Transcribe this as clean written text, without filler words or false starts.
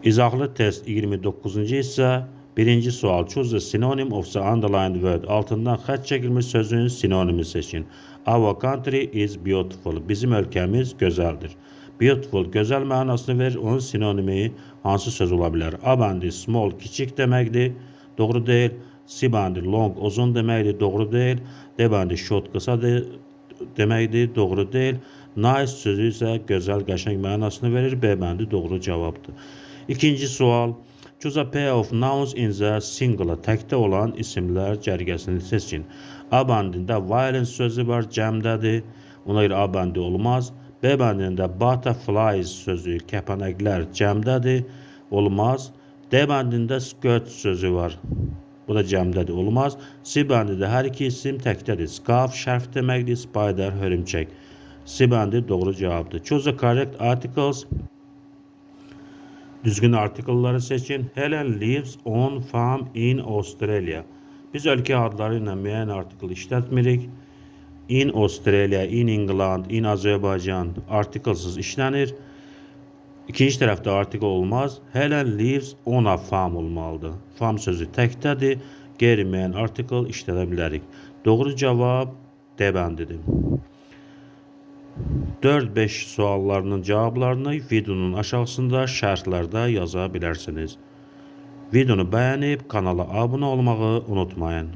İzahlı test 29-cu hissə. Birinci sual. Choose the synonym of the underlined word. Altından xətt çəkilmiş sözün sinonimi seçin. Our country is beautiful. Bizim ölkəmiz gözəldir. Beautiful gözəl mənasını verir. Onun sinonimi hansı söz ola bilər? A bəndi small kiçik deməkdir. Doğru deyil. C bəndi long uzun deməkdir. Doğru deyil. D bəndi short qısa deməkdir. Doğru deyil. Nice sözü isə gözəl, qəşəng mənasını verir. B bəndi doğru cavabdır. İkinci sual. Choose a pair of nouns in the singular. Təkdə olan isimlər cərgəsini seçin. A bəndində violence sözü var, cəmdədir. Ona görə A bəndi olmaz. B bəndində butterflies sözü, kəpənəklər cəmdədir. Olmaz. D bəndində skirt sözü var. Bu da cəmdədir, olmaz. C bəndində hər iki isim təkdədir. Scarf şərf deməkdir, spider hörümçək. C bəndi doğru cavabdır. Choose the correct articles. Düzgün artikelları seçin. Helen lives on farm in Australia. Biz ölkə adları ilə müəyyən artikel işlətmirik. In Australia, in England, in Azərbaycan artikelsız işlənir. İkinci tərəfdə artikel olmaz. Helen lives on a farm olmalıdır. Farm sözü təkdədir. Qeyri-müəyyən artikel işlədə bilərik. Doğru cavab D bəndidir. 4-5 suallarının cavablarını videonun aşağısında şərhlərdə yaza bilərsiniz. Videonu bəyənib kanala abunə olmağı unutmayın.